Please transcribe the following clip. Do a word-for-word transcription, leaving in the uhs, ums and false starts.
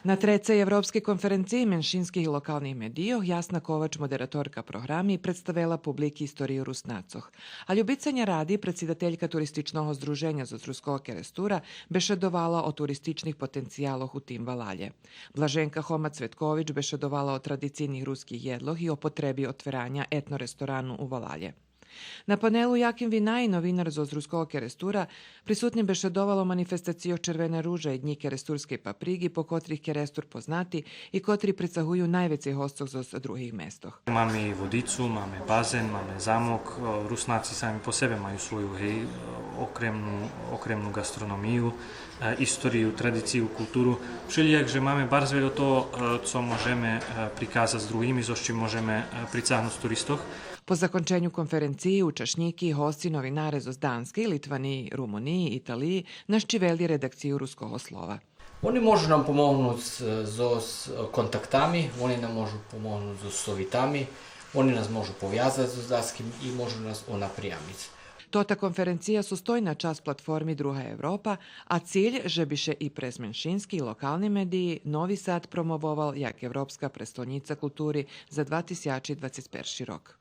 На трецей Европскей конференциї меншинских и локалних медийох Ясна Ковач, модераторка програми, представела публики историю Руснацох. А Любица Няради, предсидателька Туристичного здруженя зоз Руского Керестура, бешедовала о туристичних потенциялох у тим валалє. Блаженка Хома Цветкович бешедовала о традицийних руских єдлох и о потреби отвераня етно-ресторану у валалє. На панелу Яким Винаї, новинар зоз Руского Керестура, присутним бешедовал о манифестацийох Червене руже и Днї керестурскей паприґи, по котрих Керестур познати и котри прицагую найвецей госцох зоз других местох. Маме и водицу, маме базен, маме замок. Е, Руснаци сами по себе маю свою, гей, е, окремну, окремну ґастрономию, е, историю, традицию, културу. Вшелїяк же маме барз вельо того, е, цо можеме, е, приказац другим и зоз чим можеме, е, прицагнуц туристох. По законченю конференциї учашнїки, госци, новинаре зоз Данскей, Литваниї, Румуниї, Италиї нащивели редакцию Руского слова. Вони можу нам помогнуц, е, зоз, е, контактами, вони нам можу помогнуц зоз совитами, вони нас можу повязац зоз даским и можу нас онапрямиц. Тота конференция состойна часц платформи Друга Европа, а циль же би ше и през меншински и локални медиї Нови Сад промововал як европска престолнїца култури за два тисячи двацец перши рок.